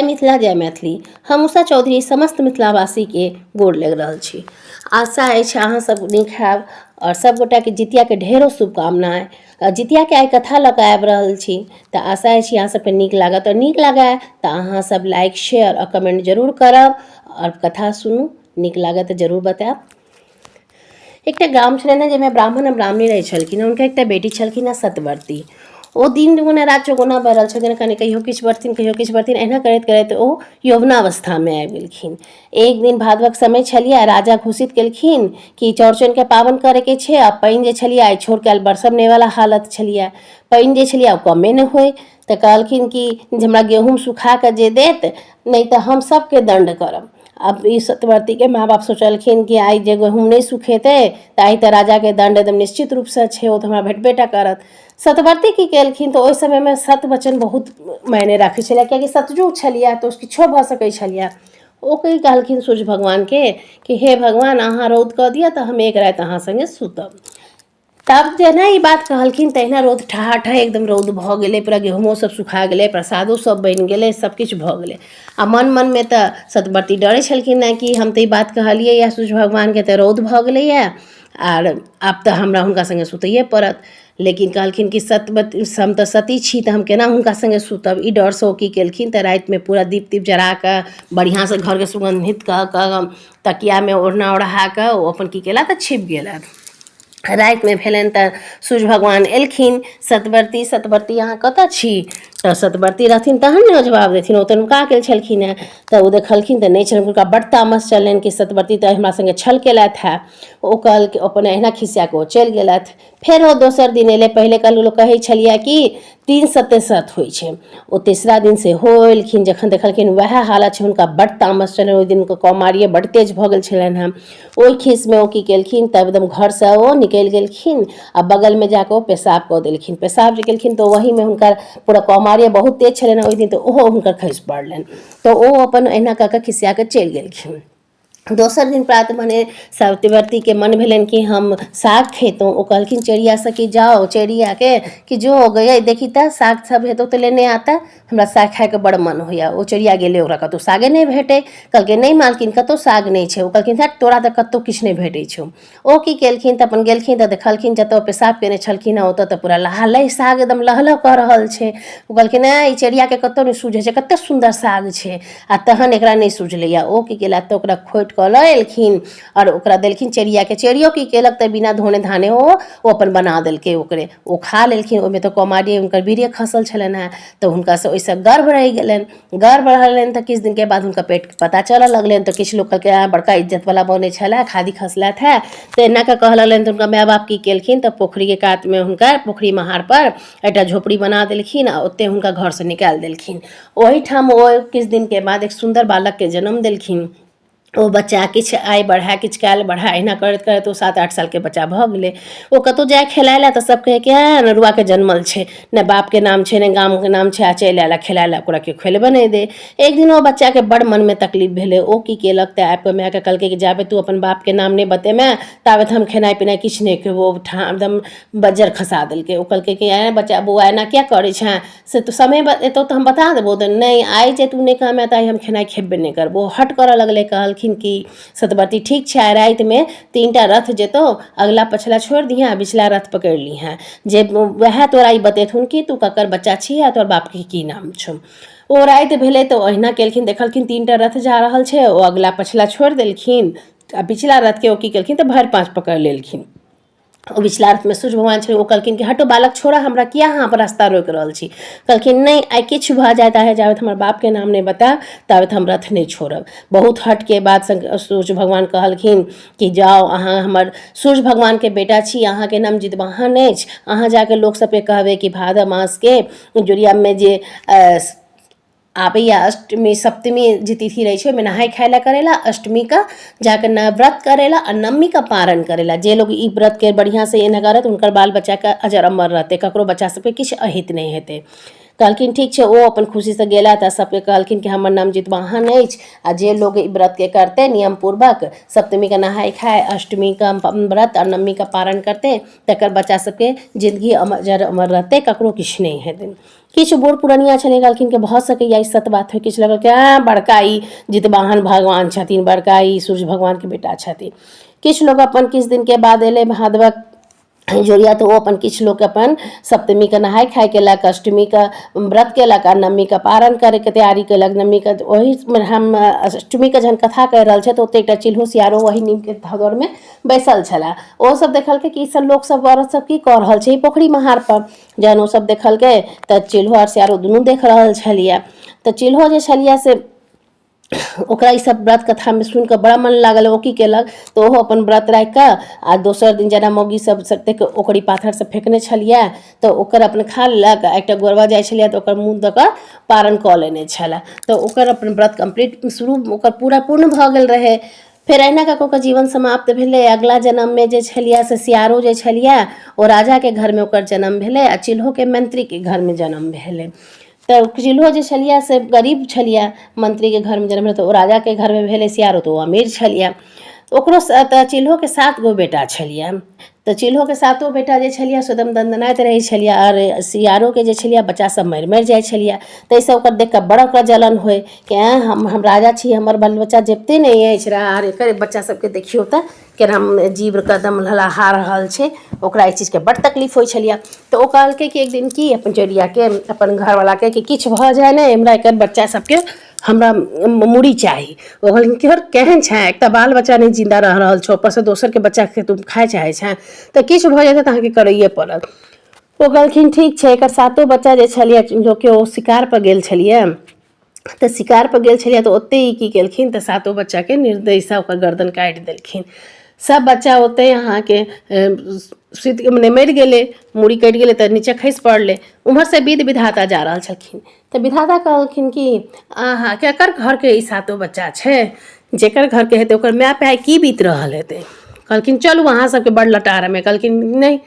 जय मिथिला जय मैथिली। हम उषा चौधरी समस्त मिथिलावासीके गोर लागि रहल छी। आशा अछि अहाँ सब नीक हैब आओर सब गोटाके जितियाके ढेरो शुभकामना। जितियाके आइ कथा लऽ कऽ आबि रहल छी तऽ आशा अछि अहाँ सबके नीक लागत आओर नीक लागय तऽ अहाँ सब लाइक शेयर आओर कमेंट जरूर करब आओर कथा सुनू, नीक लागत तऽ जरूर बतायब। एकटा गाम छलनि हेँ जाहिमे ब्राह्मण आ ब्राह्मणी रहै छलखिन हेँ। हुनका एकटा बेटी छलखिन हेँ सतवर्ती। ओ दिन दुगुना राति चौगुना बढ़ल छलखिन, कनि कहियो किछु बढ़थिन कहियो किछु बढ़थिन, एहिना करैत करैत ओ यौवनावस्थामे आबि गेलखिन। एक दिन भादवक समय छलियै, राजा घोषित केलखिन कि चौड़चनके पाबनि करैके छै आ पानि जे छलियै आइ छोड़ि काल्हि बरसब नहि वाला हालत छलियै, पानि जे छलियै ओ कमे नहि होइ। तऽ कहलखिन कि जे हमरा गहूँम सुखा कऽ जे देत नहि तऽ हम सबके दण्ड करब। आब ई सतवर्तीके माँ बाप सोचलखिन कि आइ जे गहूँम नहि सुखेतै तऽ आइ तऽ राजाके दण्ड एकदम निश्चित रूपसँ छै, ओ तऽ हमरा भेटबे टा करत। सतवर्ती की केलखिन तऽ ओहि समयमे सत वचन बहुत मायने राखै छलै, कियाकि सतयुग छलियै तऽ किछो भऽ सकै छलियै। ओ की कहलखिन सूर्य भगवानके कि हे भगवान अहाँ रौद कऽ दिअ तऽ हम एक राति अहाँ सङ्गे सुतब। तब जेना ई बात कहलखिन तहिना रौद ठहाठह एकदम रौद भऽ गेलै, पूरा गहूमो सब सुखा गेलै, प्रसादो सब बनि गेलै, सब किछु भऽ गेलै। आ मन मनमे तऽ सतवर्ती डरै छलखिन हेँ कि हम तऽ ई बात कहलियै यऽ सूर्य भगवानके तऽ रौद भऽ गेलैए आर आब तऽ हमरा हुनका सङ्गे सुतैये पड़त। लेकिन कहलखिन कि सतवती हम तऽ सती छी तऽ हम केना हुनका सङ्गे सुतब। ई डरसँ ओ की केलखिन तऽ रातिमे पूरा दीप तीप जरा कऽ बढ़िआँसँ घरके सुगन्धित कऽ कऽ तकियामे ओढ़ना ओढ़ा कऽ ओ अपन की केला तऽ छिप गेला। रातिमे भेलनि तऽ सूर्य भगवान एलखिन, सतवर्ती सतवर्ती अहाँ कतऽ छी? तऽ सतवर्ती रहथिन तहन ने जवाब देथिन, ओ तऽ नुका गेल छलखिन हेँ। तऽ ओ देखलखिन तऽ नहि छलनि, हुनका बड्ड तामस चढ़लनि कि सतवर्ती तऽ हमरा सङ्गे छल केलथि हेँ। ओ कहलखिन अपन अहिना खिसिया कऽ ओ चलि गेलथि। फेर ओ दोसर दिन एलै, पहिले काल लोक कहै छलियै कि तीन सत्य सत होइ छै। ओ तेसरा दिन सेहो एलखिन, जखन देखलखिन वएह हालत छै हुनका बड्ड तामस चढ़लनि। ओहि दिन कौमार्य बड्ड तेज भऽ गेल छलनि हेँ। ओहि खीसमे ओ की केलखिन तऽ एकदम घरसँ ओ निकलि गेलखिन आ बगलमे जाकऽ ओ पेशाब कऽ देलखिन। पेशाब जे केलखिन तऽ ओहीमे हुनकर पूरा कौमार्य बहुत तेज छलनि ओहि दिन, तऽ ओहो हुनकर खसि पड़लनि। तऽ ओ अपन एहिना कऽ कऽ खिसिया कऽ चलि गेलखिन। दोसर दिन प्रात भने सत्यवतीके मन भेलनि कि हम साग खैतहुँ। ओ कहलखिन चिड़ियासँ कि जाओ चिड़ियाके कि जो गयै देखी तऽ साग सब हेतौ तऽ लेने आता, हमरा साग खाइके बड़ मन होइए। ओ चिड़िया गेलै, ओकरा कतहु सागे नहि भेटै। कहलकै नहि मालकिन कतहु साग नहि छै। ओ कहलखिन हट तोरा तऽ कतहु किछु नहि भेटै छौ। ओ की केलखिन तऽ अपन गेलखिन तऽ देखलखिन जतऽ ओ पेशाब केने छलखिन हँ ओतऽ तऽ पूरा लहालह साग एकदम लहलह कऽ रहल छै। ओ कहलखिन ऐं ई चिड़ियाके कतहु नहि सूझै छै, कतेक सुन्दर साग छै आ तहन एकरा नहि सूझलैए। ओ की केलथि तऽ ओकरा खोटि कऽ लऽ एलखिन आओर ओकरा देलखिन चिड़ियाके। चिड़ियो की केलक तऽ बिना धोने धाने ओ अपन बना देलकै ओकरे। ओ खा लेलखिन। ओहिमे तऽ कौमार्य हुनकर वीर्य खसल छलनि हेँ तऽ हुनकासँ ओहिसँ गर्भ रहि गेलनि। गर्भ रहलनि तऽ किछु दिनके बाद हुनका पेटके पता चलऽ लगलनि तऽ किछु लोक कहलकै आँय बड़का इज्जतवला बनै छलए खादी खसलथि हेँ तऽ एना कऽ कहऽ लगलनि। तऽ हुनका माय बाप की केलखिन तऽ पोखरिके कातमे हुनका पोखरि महारपर एकटा झोपड़ी बना देलखिन आ ओतहि हुनका घरसँ निकालि देलखिन। ओहिठाम ओ किछु दिनके बाद एक सुन्दर बालकके जन्म देलखिन। ओ बच्चा किछु आइ बढ़ए किछु काल्हि बढ़ए, एहिना करैत करैत ओ 7-8 सालके बच्चा भऽ गेलै। ओ कतहु जाय खेलाय लए तऽ सभ कहै कि ऐं नरुआके जनमल छै, नहि बापके नाम छै नहि गामके नाम छै आ चलि आयल खेलाय लए, ओकरा केओ खेलबे नहि दै। एक दिन ओ बच्चाके बड़ मनमे तकलीफ भेलै। ओ की केलक तऽ आबि कऽ मायके कहलकै कि जाबे तू अपन बापके नाम नहि बतेमे ताबे हम खेनाइ पिनाइ किछु नहि खेबो। ओ ठाम एकदम बज्जर खसा देलकै। ओ कहलकै कि ऐं बच्चा बौआ एना किया करै छेँ, से तू समय एतौ तऽ हम बता देबौ। तऽ नहि आइ जे तू नहि कहमे तऽ आइ हम खेनाइ खेबे नहि करबौ। हट करऽ लगलै। कहलखिन कि सतबती ठीक छै, आइ रातिमे 3टा रथ जेतौ, अगला पछिला छोड़ि दिहेँ आ बिचला रथ पकड़ि लिहेँ, जे वएह तोरा ई बतेथुन कि तू ककर बच्चा छी आ तोहर बापके की नाम छौ। ओ राति भेलै तऽ ओहिना केलखिन। देखलखिन 3टा रथ जा रहल छै। ओ अगला पछिला छोड़ि देलखिन आ बिचला रथके ओ की केलखिन तऽ भरि पाँच पकड़ि लेलखिन। ओ बिचला रथमे सूर्य भगवान छलै। ओ कहलखिन कि हटो बालक छोड़ऽ हमरा, किया अहाँ अपन रास्ता रोकि रहल छी? कहलखिन नहि आइ किछु भऽ जाय ताहे जाबत हमर बापके नाम नहि बतायब ताबत हम रथ नहि छोड़ब। बहुत हटके बाद सूर्य भगवान कहलखिन कि जाउ अहाँ हमर सूर्य भगवानके बेटा छी, अहाँके नाम जितवाहन अछि, अहाँ जाके लोक सबके कहबै कि भादव मासके इजोरियामे जे आबैए अष्टमी सप्तमी जे तिथि रहै छै ओहिमे नहाय खाय लए करै लए, अष्टमीके जाकऽ व्रत करै लए आ नवमीके पारण करै लए। जे लोक ई व्रतके बढ़िआँसँ एना करत हुनकर बाल बच्चाके अजर अमर रहतै, ककरो बच्चा सबके किछु अहित नहि हेतै। कहलखिन ठीक छै। ओ अपन खुशीसँ गेलथि आ सबके कहलखिन कि हमर नाम जितवाहन अछि आ जे लोग ई व्रतके करतै नियमपूर्वक, सप्तमीके नहाय खाय, अष्टमीके व्रत आ नवमीके पारण करतै, तकर बच्चा सबके जिन्दगी अजर अमर रहतै, ककरो किछु नहि हेतै। किछु बूढ़ पुरनिया छलै, कहलखिन कि भऽ सकैए ई सत बात होइ। किछु लगल कि बड़का ई जितवाहन भगवान छथिन, बड़का ई सूर्य भगवानके बेटा छथिन। किछु लोग अपन किछु दिनके बाद एलै भादवक जोड़िया, तऽ ओ अपन किछु लोक अपन सप्तमीके नहाय खाय केलक, अष्टमीके व्रत केलक आ नवमीके पारण करैके तैयारी केलक। नवमीके ओहिमे हम अष्टमीके जहन कथा कहि रहल छै, तऽ ओतऽ एकटा चिल्हो सियारो ओहि नीमके धगरमे बैसल छलए। ओसभ देखलकै कि ईसभ लोकसभ, औरत सब की कऽ रहल छै ई पोखरि महारपर। जहन ओसभ देखलकै तऽ चिल्हो आर सियारो दुनू देख रहल छलियै। तऽ चिल्हो जे छलियै से ओकरा ई सब व्रत कथामे सुनि कऽ बड़ा मन लागल। ओ की केलक तऽ ओहो अपन व्रत राखि कऽ आ दोसर दिन जेना मौगी सब जतेक ओकरी पाथर सब फेकने छलियै, तऽ ओकर अपन खा लेलक आ एकटा गोरबा जाइ छलियै तऽ ओकर मुँह दऽ कऽ पारण कऽ लेने छलए। तऽ ओकर अपन व्रत कम्प्लीट शुरू ओकर पूरा पूर्ण भऽ गेल रहै। फेर अहिना कऽ कऽ ओकर जीवन समाप्त भेलै। अगिला जन्ममे जे छलियै से सियारो जे छलियै, ओ राजाके घरमे ओकर जन्म भेलै आ चिल्होके मन्त्रीके घरमे जन्म भेलै। तऽ चिल्हो जे छलियै से गरीब छलियै, मन्त्रीके घरमे जन्म भेलै, तऽ ओ राजाके घरमे भेलै सियारो, तऽ ओ अमीर छलियै। ओकरो तऽ चिल्होके सात गो बेटा छलियै। तऽ चिल्होके सातो बेटा जे छलियै से एकदम दनदनाइत रहै छलियै आर सियारोके जे छलियै बच्चा सब मरि मरि जाइ छलियै। ताहिसँ ओकर देख कऽ बड़ा ओकरा जलन होइ कि आँय, हम राजा छी, हमर बाल बच्चा जिबिते नहि अछि आर एकर बच्चा सबके देखियौ तऽ केना जीव कदम लहलहा रहल छै। ओकरा एहि चीजके बड्ड तकलीफ होइ छलियै। तऽ ओ कहलकै कि एक दिन कि अपन चोरियाके, अपन घरवलाके कि किछु भऽ जाय ने, हमरा एकर बच्चा सबके हमरा मूड़ी चाही। ओ कहलखिन कि हर, केहन छै, एक तऽ बाल बच्चा नहि जिन्दा रह रहल छौ, ऊपरसँ दोसरके बच्चाके तुम खाय चाहै छेँ, तऽ किछु भऽ जेतै तऽ अहाँके करैए पड़त। ओ कहलखिन ठीक छै। एकर सातो बच्चा जे छलियै लोकके, ओ शिकारपर गेल छलियै। तऽ शिकारपर गेल छलियै तऽ ओतहि ई की केलखिन तऽ सातो बच्चाके निर्दयसँ ओकर गर्दन काटि देलखिन। सब बच्चा ओतहि अहाँके सुति मने मरि गेलै, मूड़ी कटि गेलै तऽ नीचे खसि पड़लै। उम्हरसँ विध विधाता जा रहल छलखिन, तऽ विधाता कहलखिन कि अहाँ केकर घरके ई सातो बच्चा छै? जेकर घरके हेतै ओकर माय पाय की बीत रहल हेतै? कहलखिन चलू, अहाँ सबके बड़ लटारम अइ। कहलखिन नहि,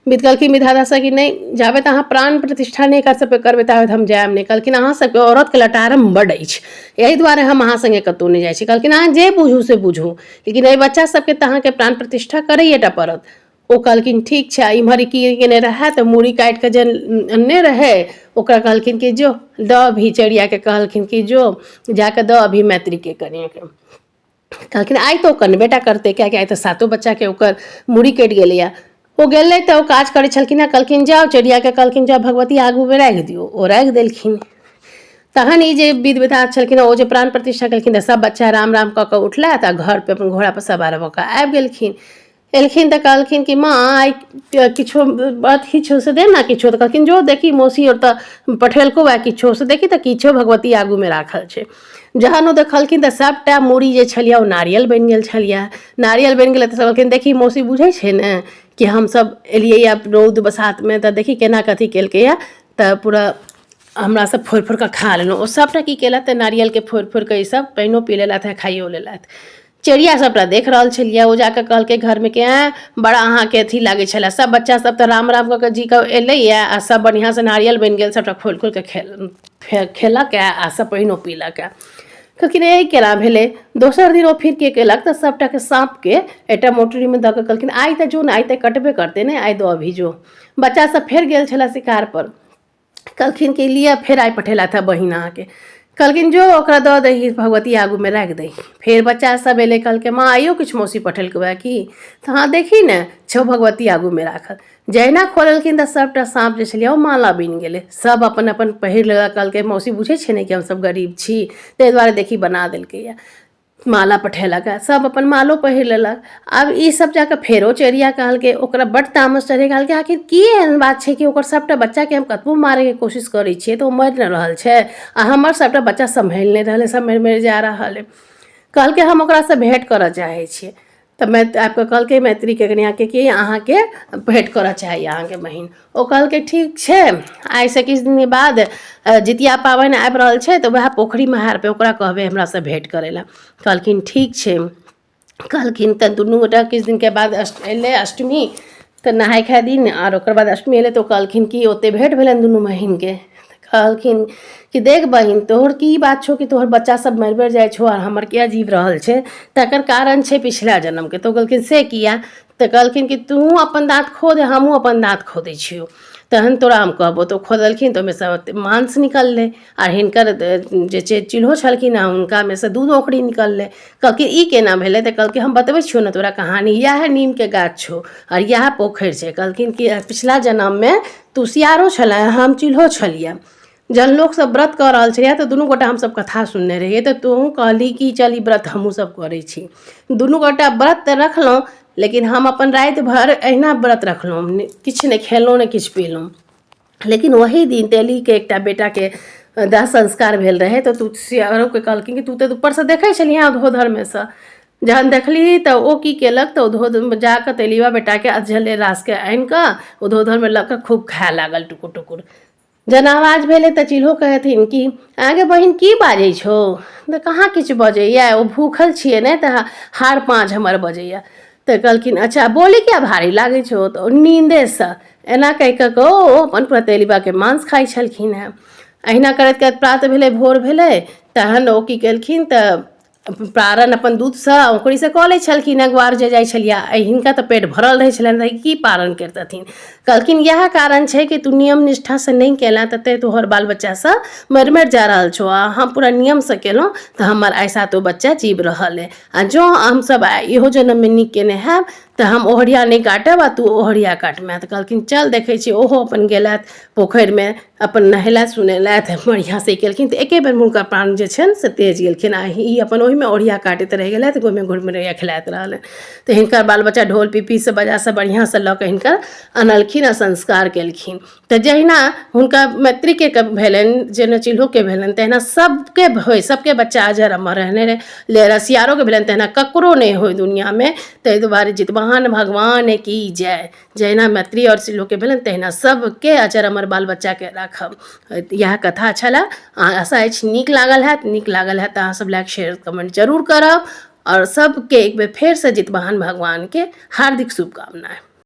बीत कहलखिन विधाता कि नहि, जाबे तऽ अहाँ प्राण प्रतिष्ठा नहि एकर सबके करबै ताबे हम जायब नहि। कहलखिन अहाँ सबके औरतके लटारम बड्ड अछि, एहि दुआरे हम अहाँ सङ्गे कतहु नहि जाइ छी। कहलखिन अहाँ जे बुझू से बुझू, लेकिन एहि बच्चा सबके तऽ अहाँके प्राण प्रतिष्ठा करैएटा पड़त। ओ कहलखिन ठीक छै। इम्हर की केने रहए तऽ मूड़ी काटि कऽ जे अनने रहै, ओकरा कहलखिन कि जो दऽ अबही। चेरियाके कहलखिन कि जो जाकऽ दऽ अबही मैत्रीके कनियाँके। कहलखिन आइ तऽ ओ कनबेटा करतै, किएकि आइ तऽ सातो बच्चाके ओकर मूड़ी कटि गेलैए। ओ गेलै तऽ ओ काज करै छलखिन हेँ। कहलखिन जाउ, चेरियाके कहलखिन जाउ भगवती आगूमे राखि दियौ। ओ राखि देलखिन। तहन ई जे विध विधान छलखिन, ओ जे प्राण प्रतिष्ठा केलखिन, तऽ सब बच्चा राम राम कऽ कऽ उठलथि आ घरपर अपन घोड़ापर सवार भऽ कऽ आबि गेलखिन। एलखिन तऽ कहलखिन कि माँ, आइ किछो अथी छौ से दे ने किछो। तऽ कहलखिन जो देखी, मौसी ओतऽ पठेलकौ आ किछो से देखी तऽ किछो भगवती आगूमे राखल छै। जहन ओ देखलखिन तऽ सभटा मूड़ी जे छलियै ओ नारियल बनि गेल छलियै। नारियल बनि गेलै तऽ सभ कहलखिन देखी मौसी, बुझै छै ने कि हमसभ एलियैए रौद बसातमे, तऽ देखी केना कथी केलकैए, तऽ पूरा हमरा सब फोड़ि फोड़ि कऽ खा लेलहुँ। ओ सभटा की केलथि तऽ नारियलके फोड़ि फोड़ि कऽ ईसभ पानिओ पी लेलथि आ खाइयो लेलथि। चिड़िया सभटा देख रहल छलियै। ओ जाकऽ कहलकै घरमे कि आँय, बड़ा अहाँके अथी लागै छलै, सभ बच्चा सब तऽ राम राम कऽ कऽ जी कऽ एलैए आ सभ बढ़िआँसँ नारियल बनि गेल, सभटा खोलि खोलि कऽ खेलक आ सभ पानिओ पीलक। कहलखिन ए केना भेलै? दोसर दिन ओ फिर के केलक तऽ सभटाके साँपके एकटा मोटरीमे दऽ कऽ कहलखिन आइ तऽ जो ने, आइ तऽ कटबे करतै ने, आइ दऽ अबही जो। बच्चा सब फेर गेल छलै शिकारपर। कहलखिन कि लिअ, फेर आइ पठेलथि हँ बहिन अहाँके। कहलखिन जो ओकरा दऽ दही, भगवती आगूमे राखि दही। फेर बच्चा सब एलै, कहलकै माँ, आइयो किछु मौसी पठेलकौ हँ की? तऽ हँ, देखी ने, छौ भगवती आगूमे राखल। जहिना खोललखिन तऽ सभटा साँप जे छलै ओ माला बनि गेलै। सब अपन अपन पहिर लेलक। कहलकै मौसी बुझै छै ने कि हमसब गरीब छी, ताहि दुआरे देखी बना देलकैया, माला पठेलक। सब अपन मालो पहिर लेलक। आब ई सब जाकऽ फेरो चेरिया कहलकै, ओकरा बड्ड तामस चढ़ै, कहलकै आखिर की एहन बात छै कि ओकर सबटा बच्चाके हम कतबो मारैके कोशिश करै छियै तऽ ओ मरि नहि रहल छै आ हमर सबटा बच्चा सम्हरि नहि रहल है, सब मरि मरि जा रहल है। कहलकै हम ओकरासँ भेँट करऽ चाहै छियै। तऽ मै आबिकऽ कहलकै मैत्रीके कनिआँके कि अहाँके भेँट करऽ चाहैए अहाँके बहिन। ओ कहलकै ठीक छै, आइसँ किछु दिन बाद जितिया पाबनि आबि रहल छै, तऽ वएह पोखरि महारपर ओकरा कहबै हमरासँ भेँट करै लए। कहलखिन ठीक छै। कहलखिन तऽ दुनू गोटा किछु दिनके बाद अयलै अष्टमी, तऽ नहाय खाय दिन आर ओकर बाद अष्टमी एलै, तऽ ओ कहलखिन कि ओतहि भेँट भेलनि दुनू बहिनके। कहलखिन कि देख बहिन, तोहर की बात छौ कि तोहर बच्चा सब मरि मरि जाइ छौ आ हमर किया जीव रहल छै? तकर कारण छै पिछला जन्मके। तऽ ओ कहलखिन से किया? तऽ कहलखिन कि तूँ अपन दाँत खोद, हमहूँ अपन दाँत खोदै छियौ, तहन तोरा हम कहबौ। तऽ ओ खोदलखिन तऽ ओहिमेसँ मांस निकललै आर हिनकर जे छै चिल्हो छलखिन हँ, हुनकामे सँ दूध औंकरी निकललै। कहलकै ई केना भेलै? तऽ कहलकै हम बतबै छियौ ने तोरा कहानी। इएह नीमके गाछ छौ आओर इएह पोखरि छै। कहलखिन कि पिछला जनममे तू सियारो छलै, हम चिल्हो छलियै। जहन लोकसभ व्रत कऽ रहल छलैए तऽ दुनू गोटा हमसभ कथा सुनने रहियै, तऽ तोहूँ कहली कि चल ई व्रत हमहूँसभ करै छी। दुनू गोटा व्रत तऽ रखलहुँ, लेकिन हम अपन राति भरि अहिना व्रत रखलहुँ, किछु नहि खेलहुँ, नहि किछु पीलहुँ। लेकिन ओही दिन तेलीके एकटा बेटाके दाह संस्कार भेल रहै, तऽ तू सियारोके कहलखिन कि तू तऽ ऊपरसँ देखै छलिहे धोधरमे सँ। जहन देखली तऽ ओ की केलक? तऽ ओ धोध जाकऽ तेलीबा बेटाके अधजले लाशके आनिकऽ ओ धोधरमे लऽ कऽ खूब खाय लागल टुकुर टुकुर। जहन आवाज भेलै तऽ चिल्हो कहथिन कि आगे बहिन, की बाजै छौ? तऽ कहाँ किछु बजैए, ओ भूखल छियै ने, तऽ हाड़ पाँज हमर बजैए। तऽ कहलखिन अच्छा, बोली किया भारी लागै छौ? तऽ ओ नींदेसँ। एना कहि कऽ ओ अपन पूरा तेलीबाके मांस खाइ छलखिन हेँ। अहिना करैत करैत प्रात भेलै, भोर भेलै। तहन ओ की केलखिन? तऽ प्रारण अपन दूधसँ औंकुरीसँ कऽ लै छलखिन हेँ ग्वार जे जाइ छलियै। आ हिनका तऽ पेट भरल रहै छलनि तऽ की पारण करितथिन? कहलखिन इएह कारण छै कि तू नियम निष्ठासँ नहि केलह, तऽ तैँ तोहर बाल बच्चासभ मरि मरि जा रहल छौ, आ हम पूरा नियमसँ केलहुँ तऽ हमर आइ सातो बच्चा जीब रहल अइ। आ जँ हमसभ इहो जन्ममे नीक केने हैब तऽ हम ओहरिया नहि काटब आ तू ओहरिया काटमे। तऽ कहलखिन चल देखै छी। ओहो अपन गेलथि पोखरिमे, अपन नहेलथि सुनेलथि, बढ़िआँसँ केलखिन, तऽ एके बेरमे हुनकर प्राण जे छनि से तेज गेलखिन आ ई अपन ओहिमे ओरिया काटैत रहि गेलथि, ओहिमे घुरमुरैया खेलाइत रहलनि। तऽ हिनकर बाल बच्चा ढोल पिपही सब बजासँ बढ़िआँसँ लऽ कऽ हिनकर अनलखिन आ संस्कार केलखिन। तऽ जहिना हुनका मैत्रीके भेलनि, जेना चिल्होके भेलनि, तहिना सबके होइ, सबके बच्चा अजर अमर रहने रहै ले। रसियारोके भेलनि, तहिना ककरो नहि होइ दुनिआँमे। ताहि दुआरे जितवाहन भगवान की जय। जहिना मैत्री आओर चिल्होके भेलनि, तहिना सबके अजर अमर बाल बच्चाके राखब। इएह कथा छलए। आशा अछि नीक लागल हैत। नीक लागल हैत तऽ अहाँसब लाइक, शेयर, कमेंट जरूर करब आओर सबके एक बेर फेरसँ जितवाहन भगवानके हार्दिक शुभकामना।